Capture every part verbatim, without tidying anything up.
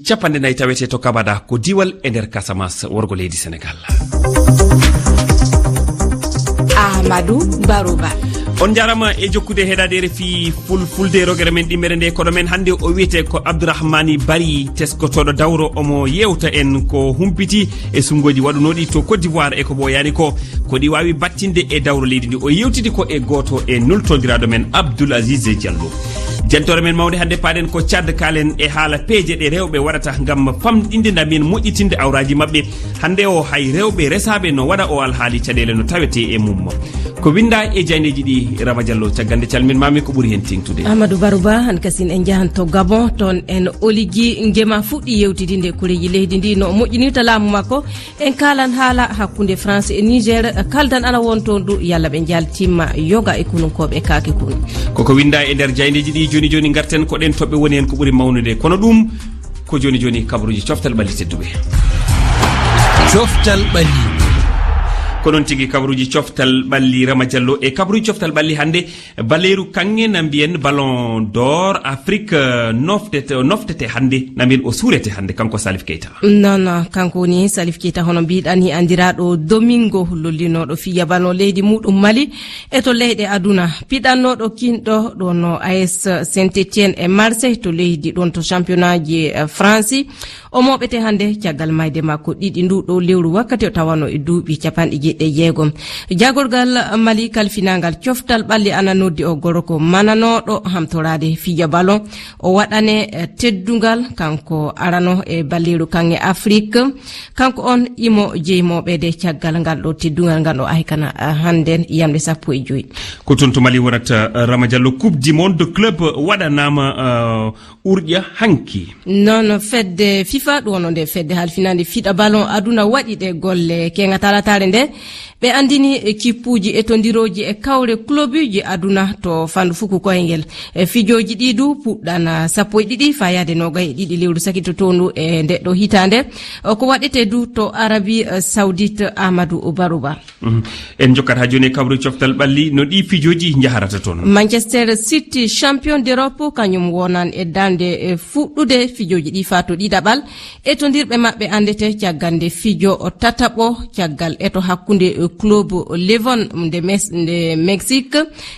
Capanɗe nayi tawete to Kabada, ko diiwal e nder Casamance, worgo leydi Senegal. Ahmadou Barouba. On njaaraama e jokkude heɗaade R F I Fulfulde. Rogere men ɗimmere nde, koɗo men hannde o wiyetee ko Abdourahmani Bari, teskotooɗo dawro. Omo yeewta en ko humpiti e suɓngooji waɗunooɗi to Côte d'Ivoire e ko ɓooyaani ko. Ko ɗi waawi battinde e dawro leydi ndi. O yeewtidi ko e gooto e nultondiraaɗo men Abdoul Aziz Diallo. Jantoore men mawnde hannde, paaɗen ko Tchad, kaalen e haala peeje ɗe rewɓe waɗata ngam famɗinde ndamien, moƴƴitinde awraaji maɓɓe. Hannde o, hay rewɓe resaaɓe no waɗa o alhaali, caɗeele no tawete e mum. Ko winnda e jaayndeeji ɗi, Rama Diallo, caggal nde calminmaami, ko ɓuri heen teeŋtude? Amadou Barouba, han kasin en njahan to Gabon, toon en Oligui Nguema fuɗɗi yeewtidinde koreeji leydi ndi no o moƴƴinirta laamu makko. En kaalan haala hakkunde France e Niger, kaldan ana won toon du, yalla ɓe njaltimma yoga e konunkooɓe kaake kun. Koko winnda e nder jaayndeeji ɗi. Jooni jooni ngarten ko ɗen toɓɓe woni heen ko ɓuri mawnude. Kono ɗum ko jooni jooni kabaruuji coftal ɓalli tedduɓe. Coftal ɓalli. Ko noon tigi, kabaruuji coftal ɓalli, Rama Diallo. E kabaruuji coftal ɓalli hannde, baleeru kaŋŋe na mbiyen Ballon d'Or Afrique, eh, noftete, noftete hannde, na mbiyen o suurete hannde, kanko Salif Keita. Non, non, kanko woni Salif Keita, hono mbiɗan ni, anndiraaɗo Domingo, lollinooɗo fija ballon leydi muɗum Mali e to leyɗe aduna. Piɗannooɗo kinɗo ɗo no A S Saint-Étienne e Marseille to leydi ɗon to championnat ji, eh, France. O mooɓete hannde caggal mayde makko ɗiɗi ndu ɗo lewru, wakkati o tawano e duuɓi capanɗe jeeɗiɗi e jeegom. Jagorgal Mali kalfinaangal coftal ɓalli ana noddi o gorko mananooɗo hamtoraade fija ballon. O waɗane, eh, teddungal, kanko arano e balleeru kaŋŋe Afrique. Kanko on imo jeyi mooɓeede caggal ngal ɗo teddungal ngal ɗo aykana, eh, hannden yamde sappo e joy. Ko toon to Mali wonata, eh, Rama Diallo, Coupe du Monde de Club waɗanaama, eh, urƴa hanki. Non, fedde fifa, ɗum wonno nde fedde halfinaande fiɗa ballon aduna, waɗi ɗe golle keeŋa talataare nde. Ɓe anndini e kippuuji e tondirooji e kawre klubuuji aduna to fandu fuku koyngel. E fijooji ɗi du puɗɗana sappo e ɗiɗi faa yaade noogay e ɗiɗi lewru sakitotoondu e nde ɗo hitaande. O ko waɗete du to Arabie Saoudite, Amadou Barouba. Mhm. En njokkat haa jooni e kabru coftal ɓalli no ɗi fijooji njaharata toon. Manchester City, champion d'Europe, kañum wonan e darnde e fuɗɗude fijooji ɗi faa to ɗiɗaɓal. Etondirɓe maɓɓe anndete caggal nde fijo o tataɓo caggal eto hakkunde, eh, club Levon nde Mes-, nde Mexique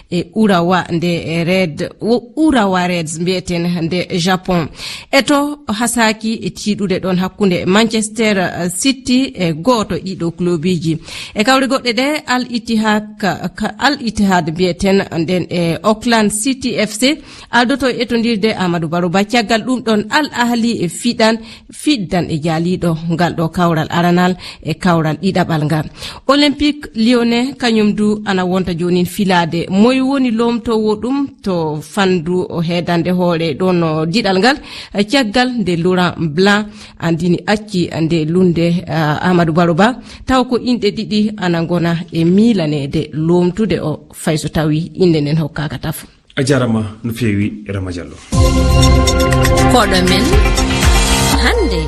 e Urawa nde Red, U-, Urawa Reds mbiyeten nde Japon. Eto hasaaki e tiiɗude ɗon hakkunde Manchester, eh, City e gooto e ɗiɗo clubuuji. E kawre goɗɗe ɗe, Al Ittihad ka, ka Al Ittihad mbiyeten nden e Auckland City F C aldoto e etondirde Amadou Barouba. Caggal ɗum ɗon Al Ahli e fiɗan fiddan e jaaliiɗo ngal ɗo kawral aranal e kawral ɗiɗaɓal ngal. Olympique Lyonnais kañum du ana wonta joonin filaade. Moy woni loomtoowo ɗum to fandu o heedande hoore ɗon diɗal ngal? Caggal nde Laurent Blanc andini acci nde lunde, ah, Amadou Barouba, taw ko inɗe ɗiɗi ana ngona e miilaneede loomtude o, fay so tawi innde nden hokkaaka tafo. A jaaraama no feewi, Rama Diallo. Koɗo men hannde.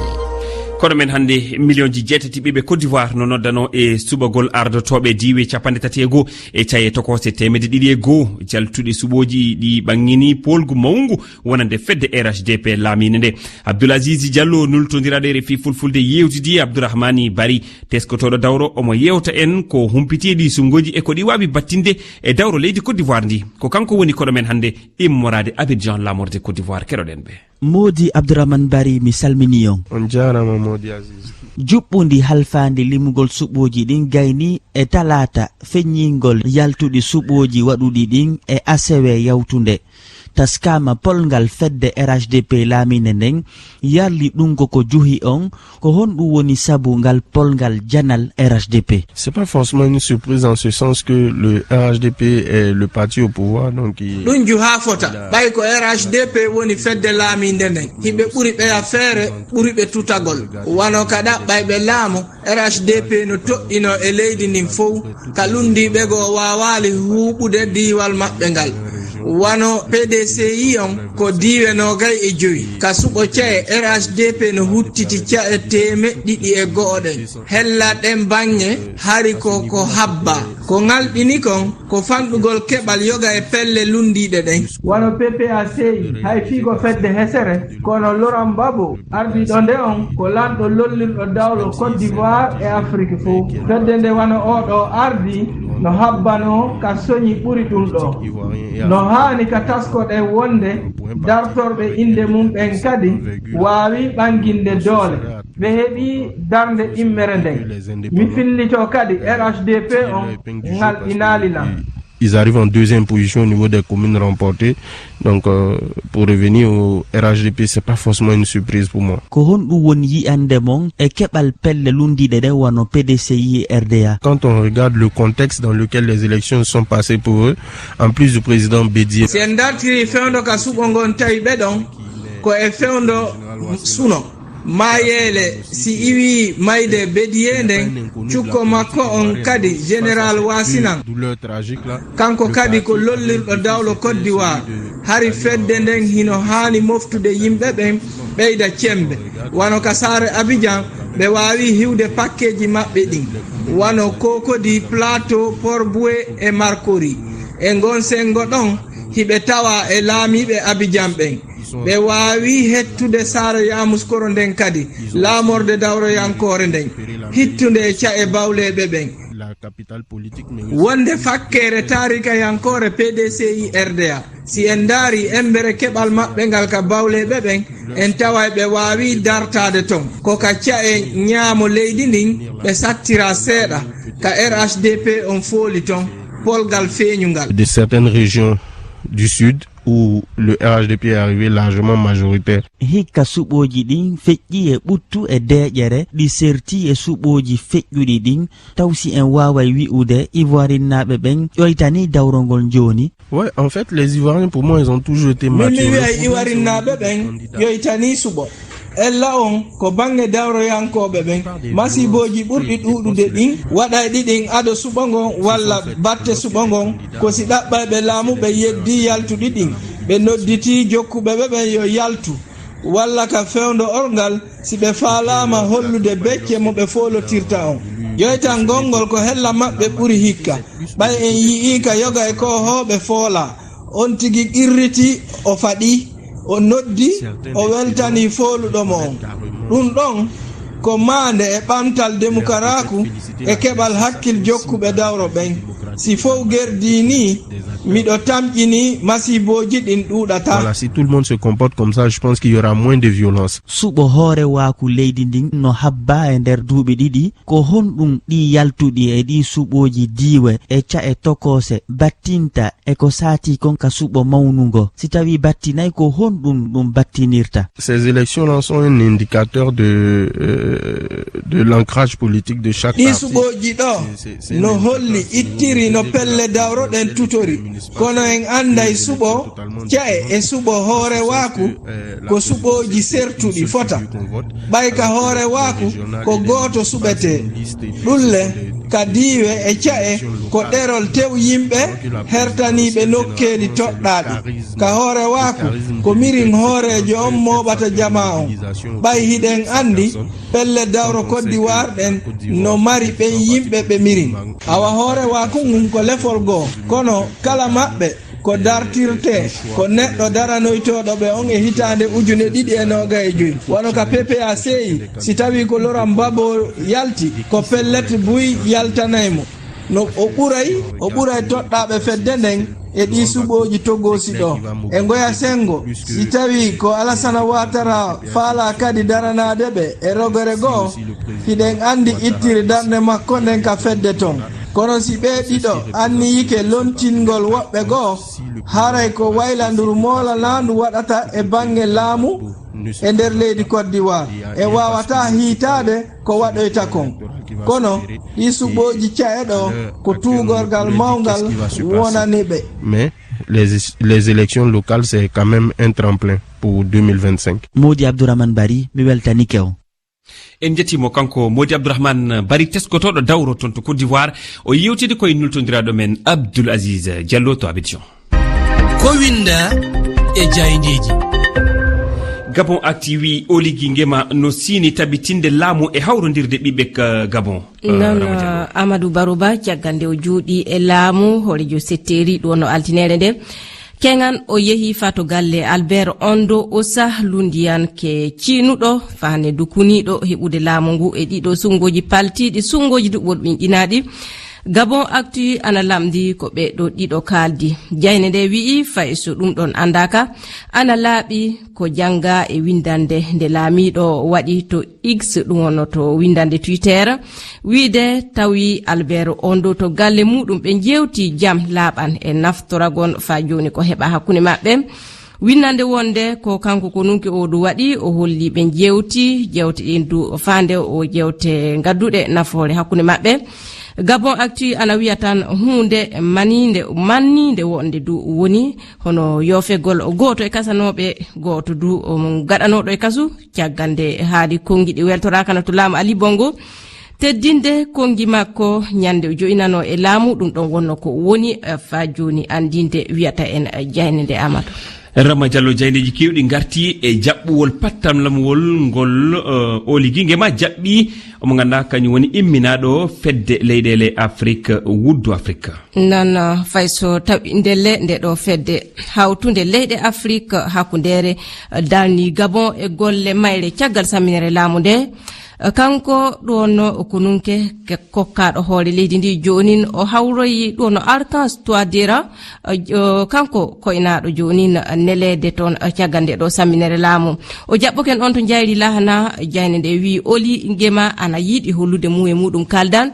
Koɗo men hannde, miliyonji jeetati ɓiɓɓe Côte d'Ivoire no noddano e suɓagol ardotooɓe diiwe capanɗe tati e goo e caye tokoose teemedde ɗiɗi e goo jaltuɗe suɓooji ɗi ɓanngini poolgu mawngu wonande fedde R H D P laamiinde nde. Abdoul Aziz Diallo, nultondiraaɗo R F I Fulfulde, yeewtidi e Abdourahmani Bari, teskotooɗo dawro, omo yeewta en ko humpiti e ɗi suɓngooji e ko ɗi waawi battinde e dawro leydi Côte d'Ivoire ndi. Ko kanko woni koɗo men hannde, immoraade Abidjan, laamorde Côte d'Ivoire. Keɗoɗen ɓe. Moodi Abdourahmane Bari, mi salminii on. On jaaraama, Moodi Aziz. Juɓɓundi halfaandi limugol suɓooji ɗin gayni e talaata feññingol yaltuɗi suɓooji waɗuɗi ɗin e asewe yawtunde. Taskaama polngal fedde R H D P laamiinde nden yarli ɗum ko ko juhi on. Ko honɗum woni sabu ngal polngal janal R H D P? C'est pas forcément une surprise en ce sens que le R H D P est le parti au pouvoir, donc il... Ɗum juhaa fota, ɓay ko R H D P woni fedde laamiinde nden. Hiɓe ɓuri ɓeya feere, ɓuri ɓe tutagol. Wano kaɗa ɓay ɓe laamu, R H D P no toɗɗinoo e leydi ndin fow, ka lunndiiɓe goo waawaali huuɓude diiwal maɓɓe ngal. Wano P D C I on ko diiwe noogay e jowi. Ka suɓo ca'e, R H D P no huttiti ca'e teemeɗɗe ɗiɗi e go'o ɗen. Hella ɗen baŋŋe hari ko ko habbaa. Ko ŋalɗini kon ko fanɗugol keɓal yoga e pelle lunndiiɗe ɗen. Wano P P A C I, hay fii ko fedde hesere, kono Laurent Gbagbo, ardiiɗo nde on, ko lanɗo lollirɗo dawro Côte d'Ivoire e Afiriki fow. Fedde nde wano oo ɗoo ardii no habbanoo ka soñi ɓuri ɗum ɗoo. No haani ka taskoɗen wonde dartorɓe innde mum ɓen kadi waawi ɓannginde doole. Ɓe heɓii darnde ɗimmere nden. Mi fillitoo kadi R H D P on ŋalɗinaali lan. Ils arrivent en deuxième position au niveau des communes remportées. Donc, euh, pour revenir au R H D P, c'est pas forcément une surprise pour moi. Ko honɗum woni yi'ande mon e keɓal pelle lunndiiɗe ɗe wano P D C I e R D A? Quand on regarde le contexte dans lequel les élections se sont passées pour eux, en plus du président Bédié. Si en dartiri fewndo ka suɓo ngon tawi ɓe ɗon, ko e fewndo suno. Maayeele, si iwii mayde Bédié nden, cukko makko on kadi, Général Waasinan. Kanko kadi ko lollirɗo dawro Côte d'Ivoire. Hari fedde nden hino haani moftude yimɓe ɓen, ɓeyda cemmbe. Wano ka saare Abidjan, ɓe waawi hiwde pakkeeji maɓɓe ɗin. Wano Cocody, Plateau, Port-Bouët e Marcory. E ngon senngo ɗon, hiɓe tawa e laamiiɓe Abidjan ɓen. Ɓe waawi hettude saare Yamoussoukro nden kadi, laamorde dawroyankoore nden, hittunde e ca'e bawleeɓe ɓen. Wonde fakkeere taarikayankoore P D C I R D A, si en ndaari embere keɓal maɓɓe ngal ka bawleeɓe ɓen, en taway ɓe waawi dartaade ton. Ko ka ca'e ñaamo leydi ndin ɓe sattira seeɗa, ka R H D P on fooli ton, polgal feeñungal. De certaines régions du sud, où le R H D P est arrivé largement majoritaire. Hikka suɓooji ɗin feƴƴi e ɓuttu e deeƴere, ɗi serti e suɓooji feƴƴuɗi ɗin, taw si en waaway wi'ude Ivoirinnaaɓe ɓen ƴoytanii dawro ngol jooni? Ouais, en fait, les Ivoiriens, pour moi, ils ont toujours été... Min mi mature wi'ay pour Ivoirinnaaɓe ɓen ƴoytanii suɓo. Ella on ko baŋŋe dawroyankooɓe ɓen. Masiibooji ɓurɗi ɗuuɗude ɗin waɗay ɗi ɗin ado suɓo ngon walla batte suɓo ngon, ko si ɗaɓɓayɓe laamu ɓe yeddii yaltuɗi ɗin, ɓe nodditii jokkuɓe ɓe ɓen yo yaltu, walla ka fewndo orngal si ɓe faalaama hollude becce mo ɓe foolotirta on. Ƴoytangol ngol ko hella maɓɓe ɓuri hikka. Ɓay en yi'ii ka yoga e koohooɓe foolaa, on tigi qirriti, o faɗi, o noddi, o weltani fooluɗo mo on. Ɗum ɗon ko maande e ɓamtal demukaraaku e keɓal hakkil jokkuɓe dawro ɓen. Si fow gerdii nii, miɗo tamƴini masiibooji ɗin ɗuuɗataa. Voilà, si tout le monde se comporte comme ça, je pense qu'il y aura moins de violence. Suɓo hoorewaaku leydi ndin no habbaa e nder duuɓi ɗiɗi. Ko honɗum ɗii yaltuɗi e ɗii suɓooji diiwe e ca'e tokoose battinta e ko saatii kon ka suɓo mawnungo? Si tawii battinay, ko honɗum ɗum battinirta? Ces élections-là sont un indicateur de, euh, de l'ancrage politique de chaque parti. Ɗii suɓooji ɗoo no holli ittiri no pelle dawro ɗen tutori. Kono en annday suɓo ca'e e suɓo hoorewaaku ko suɓooji sertuɗi fota. Ɓay ka hoorewaaku ko gooto suɓetee. Ɗum le, ka diiwe e ca'e ko ɗerol tew yimɓe hertaniiɓe nokkeeli toɗɗaaɗi. Ka hoorewaaku ko mirin hooreejo on mooɓata jamaa on. Ɓay hiɗen anndi pelle dawro Côte d'Ivoire ɗen no mari ɓen yimɓe ɓe mirin. Awa hoorewaaku ngun ko lefol goo, kono kala maɓɓe ko dartirtee ko neɗɗo daranoytooɗo ɓe on e hitaande ujune ɗiɗi e noogay e joy. Wano ka P P A C I, si tawii ko Laurent Gbagbo yalti, ko pellet buy yaltanay mo. No o ɓuray, o ɓuray toɗɗaaɓe fedde nden e ɗii suɓooji togoosi ɗoo. E ngoya senngo, si tawii ko Alassane Ouattara faalaa kadi daranaade ɓe e rogere goo, hiɗen anndi ittiri darnde makko nden ka fedde ton. Kono si ɓee ɗiɗo anniyike lontingol woɓɓe goo, haray ko waylanduru moolanaandu waɗata e baŋŋe laamu e nder leydi Côte d'Ivoire. En waawataa hiitaade ko waɗoyta kon. Kono ɗii suɓooji ca'e ɗoo ko tuugorgal mawngal wonani ɓe. Mais les, les élections locales, c'est quand même un tremplin pour deux mille vingt-cinq. Modi Abdourahmane Bari, mi weltanike on. En njettii mo kanko Modi Abdourahmane Bari, teskotooɗo dawro toon to Côte d'Ivoire. O yewtidi koye nultondiraaɗo men Abdoul Aziz Diallo to Abidjan. Ko winnda e jaayndeeji. Gabon Actu wi Oligi Ngema no siini tabitinde laamu e hawrondirde ɓiɓɓe ka Gabon. Eh, non, Rama Diallo. Eh, Amadou Barouba, caggal nde o jooɗi e laamu, hooreejo setteeri ɗo no altineere nde. Keŋan o yehi faa to galle Albert Ondo Osa, lunndiyanke ciinuɗo, faa ne dukuniiɗo heɓude laamu ngu e ɗiɗo suŋngooji paltiiɗi, suŋngooji du woɗɓinɗinaaɗi. Gabon Actu ana lamndi ko ɓee ɗoo ɗiɗo kaaldi. Jayne nde wi'i fay so ɗum ɗon anndaaka, ana laaɓi ko jannga e winndannde nde laamiiɗo waɗi to X, ɗum wonno to winndannde Twitter, wiide tawi Albert Ondo to galle muɗum ɓe njeewti jam laaɓan e naftoragon faa jooni ko heɓa hakkunde maɓɓe. Winnande wonde ko kanko konunke o ɗum waɗi, o holli ɓe njeewti, jeewte ɗen du faande o jeewte ngadduɗe nafoore hakkunde maɓɓe. Gabon Actu ana wiya tan huunde maniinde, manniinde wonde du woni hono yoofegol gooto e kasanooɓe, gooto du, um, gaɗanooɗo e kasu, caggal nde haali konngi ɗi weltoraaka no to laamu Ali Bongo. Teddinde konngi makko ñande o jo'inanoo e laamu, ɗum ɗon wonno ko woni, eh, faa jooni anndinde wiyata en, eh, jayne nde Amadou. Rama Diallo, jayndeeji keewɗi ngarti e jaɓɓuwol pattamlamwol ngol, eh, Oligi Ngema jaɓɓi, omo nganndaa kañum woni imminaaɗo fedde leyɗeele Afrik, Wuddu Afrik. Non, eh, fay so tawi ndelle nde ɗo fedde hawtunde leyɗe Afrik hakkundeere, eh, darni Gabon e golle mayre caggal samminere laamu nde. Kanko ɗo wonno o konunke ke kokkaaɗo hoore leydi ndi joonin, o hawroyi ɗo no Archange Touadéra, eh, jo-, kanko koynaaɗo joonin neleede toon, eh, caggal nde ɗo samminere laamu. O jaɓɓoken on to Njayri Lahana, jayne nde wi'i Oli Ngema ana yiɗi hollude mum e muɗum kaldan.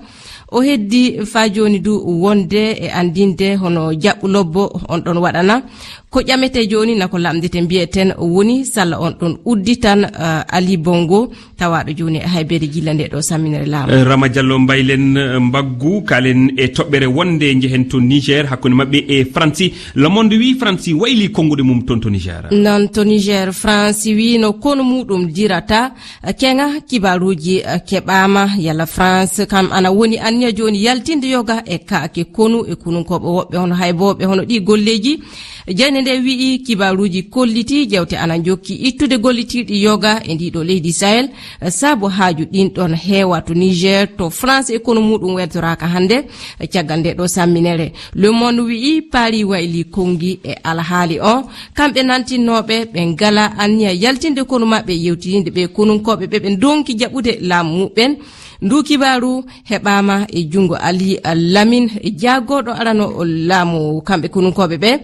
O heddi faa jooni du wonde e anndinde hono jaɓɓu lobbo on ɗon waɗana. Ko ƴamete jooni na ko lamndete mbiyeten woni salla on ɗon udditan, eh, Ali Bongo, tawaaɗo jooni e Haybeere gilla nde ɗo samminere laamu. Eh, Rama Diallo, mbaylen, eh, mbaggu, kaalen e toɓɓere wonde njehen to Niger hakkunde maɓɓe e Faransi. Le Monde wi Faransi wayli konnguɗi mum toon to Niger. Non to Niger, Faransi wi no konu muɗum dirata, eh, keŋa kibaaruuji, eh, keɓaama yalla France kam ana woni anniya jooni yaltinde yoga e kaake konu e konunkooɓe woɓɓe hono haybooɓe hono ɗi golleeji. Jayne nde wi'i kibaaruuji kolliti jewte ana njokki ittude gollitiiɗi yoga e ndiɗo leydi Sahel, sabu haaju ɗin ɗon heewa to Niger, to France e konu muɗum weltoraaka hannde, caggal nde ɗo samminere. Le Monde wi'i Paris wayli konngi e alhaali o. Kamɓe nantinnooɓe ɓe ngala anniya yaltinde konu maɓɓe yewtidinde ɓe konunkooɓe ɓe ɓe ndonki jaɓude laamu muɓɓen. Ndu kibaaru heɓaama e junngo Ali Lamin, jaagorɗo arano laamu kamɓe konunkooɓe ɓe,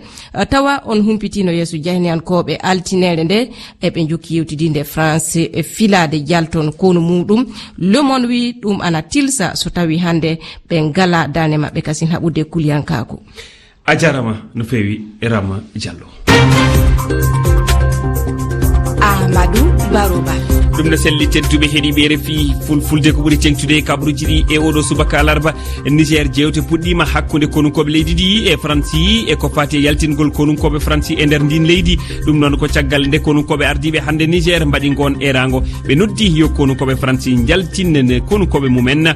tawa on humpitino yeeso jahniyankooɓe altineere nde, e ɓe njokki yewtidinde France e filaade jalton konu muɗum. Le Monde wi ɗum ana tilsa so tawi hannde ɓe ngala daane maɓɓe kasin haɓude kuliyankaaku. A jarama no feewi, Rama Diallo. Ahmadou Barouba. Ɗum no selli, tedduɓe heɗiiɓe R F I Fulfulde, ko ɓuri teŋtude e kabaruuji ɗi e oɗo subaka alarba. Niger, jeewte puɗɗiima hakkunde konunkooɓe leydi ndi e Faransi e ko faati e yaltingol konunkooɓe Faransi e nder ndin leydi. Ɗum noon ko caggal nde konunkooɓe ardiiɓe hannde Niger mbaɗi ngoon eeraango. Ɓe noddi yo konunkooɓe Faransi njaltin konunkooɓe mumen.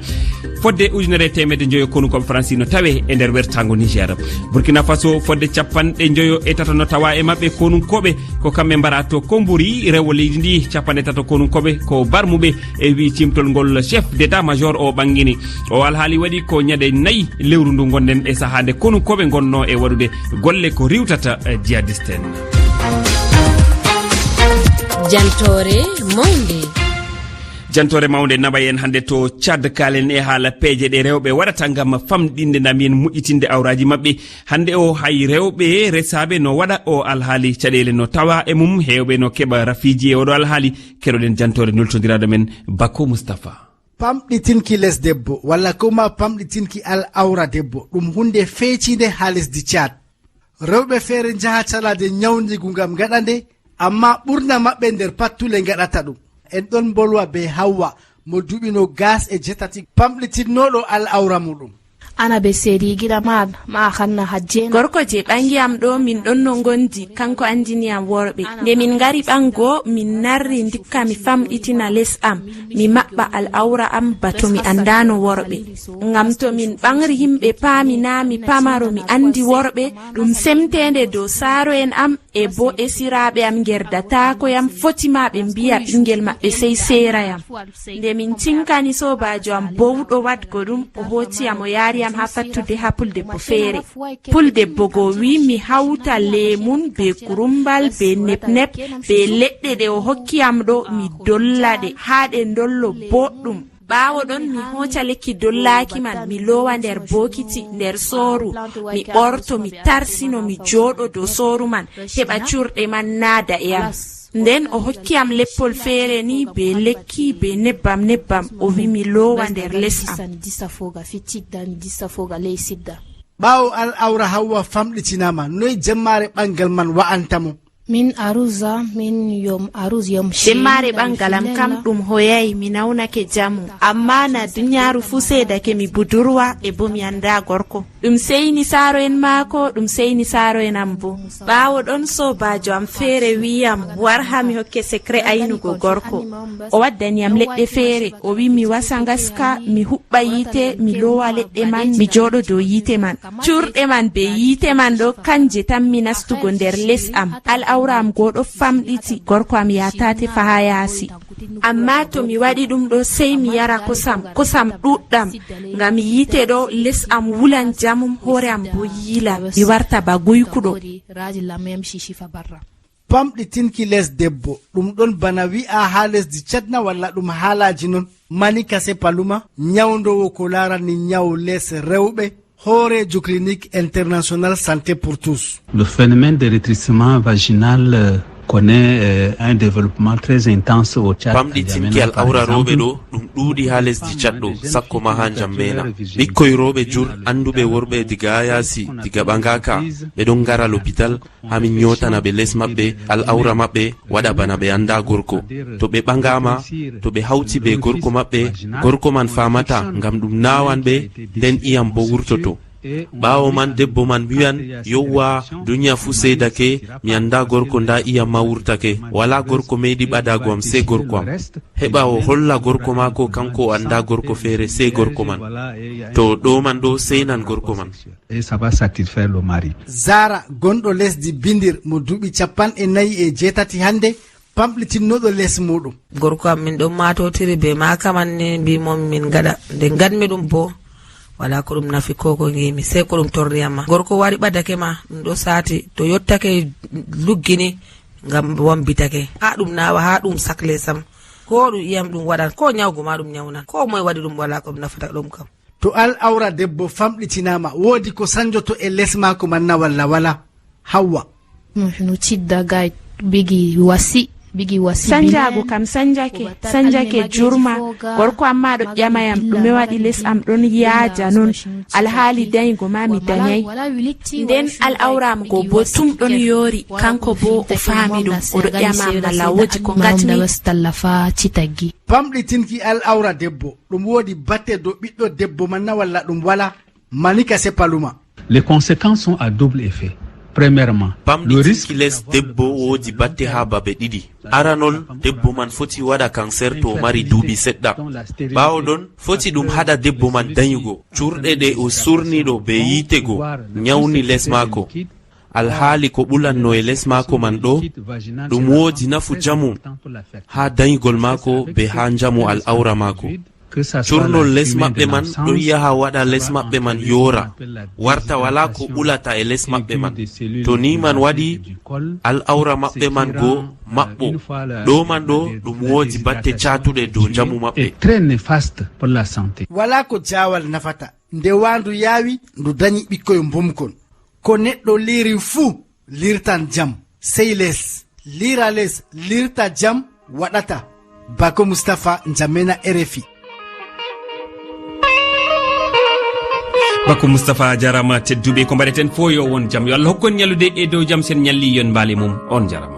Fodde ujunere e teemedde njoyo konunkooɓe Faransi no tawe e nder wertaango Niger. Burkina Faso, fodde capanɗe njoyo e tato no tawa e maɓɓe konunkooɓe. Ko kamɓe mbaraato kombori rewo leydi ndi, capanɗe tato konunkooɓe ko barmuɓe, e wi cimtol ngol chef d'état-major o ɓangini. O alhaali waɗi ko ñande nayi lewru ndu ngonɗen e sahaa nde konunkooɓe ngonno e waɗude golle ko riwtata, eh, jihadiste en. Jantoore mawnde. Jantoore mawnde naɓay en hannde to Tchad, kaalen e haala peeje ɗe rewɓe waɗata ngam famɗinde na mbiyen moƴƴitinde awraaji maɓɓe. Hannde o hay rewɓe resaaɓe no waɗa o alhaali, caɗeele no tawa e mum, heewɓe no keɓa rafiiji e oɗo alhaali. Keɗoɗen jantoore nultondiraaɗo men Bako Mustapha. Pamɗitinki les debbo walla kuma pamɗitinki al awra debbo ɗum huunde feeciinde haa lesdi Tchad. Rewɓe feere njaha calaade ñawndiigu ngam ngaɗa nde, ammaa ɓurna maɓɓe nder pattule ngaɗata ɗum. En ɗon mbolwa bee Hawwa, mo duuɓi noogas e jeetati, pamɗitinnooɗo al awra muuɗum. Ana be seedi gida ma, ma xanna hajjena. Gorko je ɓangi am ɗo, min ɗon no ngondi, kanko andini am worɓe. Nde min ngari ɓango, min narri ndikka mi famɗitina les am, mi maɓɓa al'awra am ba to mi andano worɓe. Ngam to min ɓangri himɓe paami na mi pamaro mi andi worɓe, ɗum semtende dow saaro'en am, e bo esiraaɓe am ngerdataako yam, foti ma ɓe mbi'a ɓingel maɓɓe sey seera yam. Nde min cinkani soobaajo am bowɗo waɗgo ɗum, o hooti yam o yaari yam haa fattude haa puldebbo feere. Puldebbo go wi'i mi hawta leemun be kurumbal be nepnep be leɗɗe ɗe o hokki yam ɗo, mi dolla ɗe haa ɗe ndollo boɗɗum. Ɓaawo ɗon mi hooca lekki dollaaki man, mi loowa nder bookiti, nder sooru, mi ɓorto, mi tarsino, mi jooɗo dow sooru man, heɓa curɗe man naada e am. Nden o hokki am leppol feere ni be lekki be nebbam nebbam, o wi mi loowa nder les am. Ɓaawo Al Awra Hawwa famɗitinaama, noy jemmaare ɓangal man wa'anta mo? Min aruza, min yom aruz yom shi. Jemmaare ɓangal am kam ɗum hoyay, mi nawnake jamu. Amma na duniyaaru fuu seedake mi budurwa e bo mi anndaa gorko. Ɗum seyni saaro'en maako, ɗum seyni saaro'en am bo. Ɓaawo ɗon soobaajo am feere wi'i yam, war haa mi hokke sekre aynugo gorko. O waddani yam leɗɗe feere, o wi'i mi wasa ngaska, mi huɓɓa yiite, mi loowa leɗɗe man, mi jooɗo dow yiite man. Cuurɗe man be yiite man ɗo, kanje tammi nastugo nder les am. Al'awra am go ɗo famɗiti, gorko am yaataate faa haa yaasi. Amma to mi waɗi ɗum ɗo, sey mi yara kosam, kosam ɗuuɗɗam. Ngam yiite ɗo, les am wulan jamum, hoore am bo yiilan. Mi warta ba guykuɗo. Pamɗitinki les debbo, ɗum ɗon bana wi'a haa lesdi Cad na, walla ɗum haalaaji non? Manika Sepaluma, nyawndoowo ko laarani nyaw les rewɓe, hooreejo Clinique International Santé pour tous. Le phénomène de rétrécissement vaginal, euh, connaît, euh, un développement très intense au Tchad. Pamɗitinki al'awra rewɓe ɗo, ɗum ɗuuɗi haa lesdi Cad ɗo, sakko ma haa Njambeena. Ɓikkoy rewɓe jur, annduɓe worɓe diga yaasi, diga ɓangaaka, ɓe ɗon ngara lopital, haa min nyootana ɓe les maɓɓe, al'awra maɓɓe waɗa bana ɓe anndaa gorko. To ɓe ɓangaama, to ɓe hawti bee gorko maɓɓe, gorko man faamata ngam ɗum naawan ɓe, nden iyam boo wurtoto. Ɓaawo man, debbo man wi'an, yowwa, duniya fuu seedake, mi anndaa gorko, ndaa iyam ma wurtake. Walaa gorko meeɗi ɓadaago am, sey gorko am. Heɓa o holla gorko maako, kanko o anndaa gorko feere, sey gorko man. To ɗo man ɗo, seynan gorko man. Et ça va satisfaire le mari. Zara, gonɗo lesdi Bindir mo duuɓi cappanɗe nayi e jeetati hannde, pamɗitinnoɗo les muuɗum. Gorko am min ɗon maatotiri bee maaka man ni, mbi'mi min ngaɗa. Nde ngaɗmi ɗum boo, walaa ko ɗum nafi koo ko ngi'mi, sey ko ɗum torri am ma. Gorko wari ɓadake ma, ɗum ɗo saati, to yottake luggi ni, ngam wambitake. Haa ɗum naawa, haa ɗum sakle sam. Koo ɗum iyam ɗum waɗan, koo nyawgo ma ɗum nyawnan. Koo moye waɗi ɗum, walaa ko ɗum nafata ɗum kam. To al'awra debbo famɗitinaama, woodi ko sanjoto e les maako man na walla walaa? Hawwa. Nucidda gay bigi wasi, bigi wasi. Sanjaago kam sanjake, sanjake jurma. Gorko am ma ɗo ƴama yam, ɗume waɗi les am ɗon yaaja non? Alhaali danygo ma mi danyay. Nden al'awra am go bo tum ɗon yoori, kanko bo o faami ɗum, o ɗo ƴama malla woodi ko ngatmi. Pamɗitinki al'awra debbo, ɗum woodi batte dow ɓiɗɗo debbo man na walla ɗum walaa? Manika Sepaluma. Les conséquences sont à double effet. Premièrement, le risque. Pamɗitinki les debbo woodi batte haa babe ɗiɗi. Aranol, debbo man foti waɗa kanser to o mari duuɓi seɗɗa. Ɓaawo ɗon, foti ɗum haɗa debbo man danyugo. Cuurɗe ɗe o surni ɗo bee yiite go nyawni les maako. Alhaali ko ɓulanno e les maako man ɗo, ɗum woodi nafu jamum haa danygol maako bee haa njamu al'awra maako. Cuurnol les maɓɓe man ɗon yaha waɗa les maɓɓe man yoora, warta walaa ko ɓulata e les maɓɓe man. To ni man waɗi, al'awra maɓɓe man go maɓɓo. Ɗo man ɗo ɗum woodi batte caatuɗe dow njamu maɓɓe. Est très néfaste pour la santé. Walaa ko jaawal nafata. Nde waandu yaawi, ndu danyi ɓikkoy mbumkon. Ko neɗɗo liiri fuu, liirtan jam. Sey les. Liira les, liirta jam waɗata. Bako Mustapha, Njamena, R F I. Bako Mustapha, jarama tedduɓe. Ko mbaɗeten fof yo won jam. Yo Allah hokkon ñallude e dow jam. Sen ñalli yon mbaali mum. On jarama.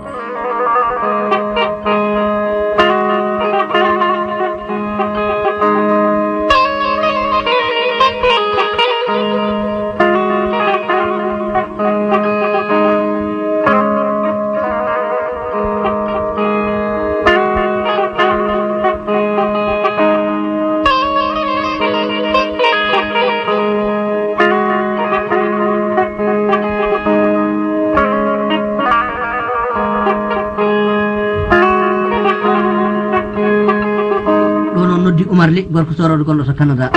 Umar Li, gorko sooroodo gonɗo to Canada.